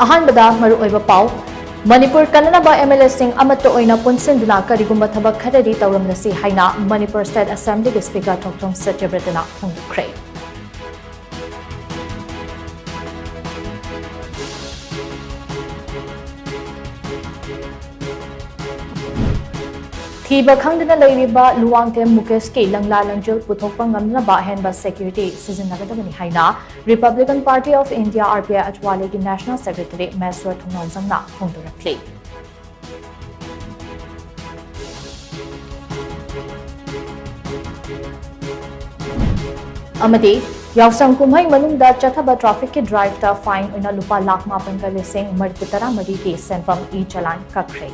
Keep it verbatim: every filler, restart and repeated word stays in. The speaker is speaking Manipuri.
ꯑꯍꯥꯟꯕꯗ ꯃꯔꯨꯑꯣꯏꯕ ꯄꯥꯎ꯫ ꯃꯅꯤꯄꯨꯔ ꯀꯟꯅꯅꯕ MLAꯁꯤꯡ ꯑꯃꯠꯇ ꯑꯣꯏꯅ ꯄꯨꯟꯁꯤꯟꯗꯨꯅ ꯀꯔꯤꯒꯨꯝꯕ ꯊꯕꯛ ꯈꯔꯗꯤ ꯇꯧꯔꯝꯂꯁꯤ ꯍꯥꯏꯅ ꯃꯅꯤꯄꯨꯔ State Assemblyꯒꯤ Speaker ꯊꯣꯡꯆꯣꯝ ꯁꯇ꯭ꯌꯕ꯭ꯔꯇꯅ ꯐꯣꯡꯗꯣꯛꯈ꯭ꯔꯦ꯫ ꯊꯤꯕ ꯈꯪꯗꯅ ꯂꯩꯔꯤꯕ ꯂꯨꯋꯥꯡꯊꯦꯝ ꯃꯨꯀꯦꯁꯀꯤ ꯂꯪꯂꯥ ꯂꯪꯖꯤꯜ ꯄꯨꯊꯣꯛꯄ ꯉꯝꯅꯕ ꯑꯍꯦꯟꯕ security ꯁꯤꯖꯤꯟꯅꯒꯗꯕꯅꯤ ꯍꯥꯏꯅ Republican Party of India, RPI, ꯑꯆ꯭ꯋꯥꯂꯦꯒꯤ National Secretary ꯃꯍꯦꯁ꯭ꯋꯔ ꯊꯣꯡꯅꯥꯎꯖꯝꯅ ꯐꯣꯡꯗꯣꯔꯛꯂꯤ꯫ ꯑꯃꯗꯤ ꯌꯥꯎꯁꯪ ꯀꯨꯝꯍꯩ ꯃꯅꯨꯡꯗ ꯆꯠꯊꯕ trafficꯀꯤ driveꯇ fine ꯑꯣꯏꯅ ꯂꯨꯄꯥ ꯂꯥꯈ ꯃꯥꯄꯟꯒ ꯂꯤꯁꯤꯡ ꯃꯔꯤꯐꯨ ꯇꯔꯥ ꯃꯔꯤꯒꯤ ꯁꯦꯟꯐꯝ e-challan ꯀꯛꯈ꯭ꯔꯦ꯫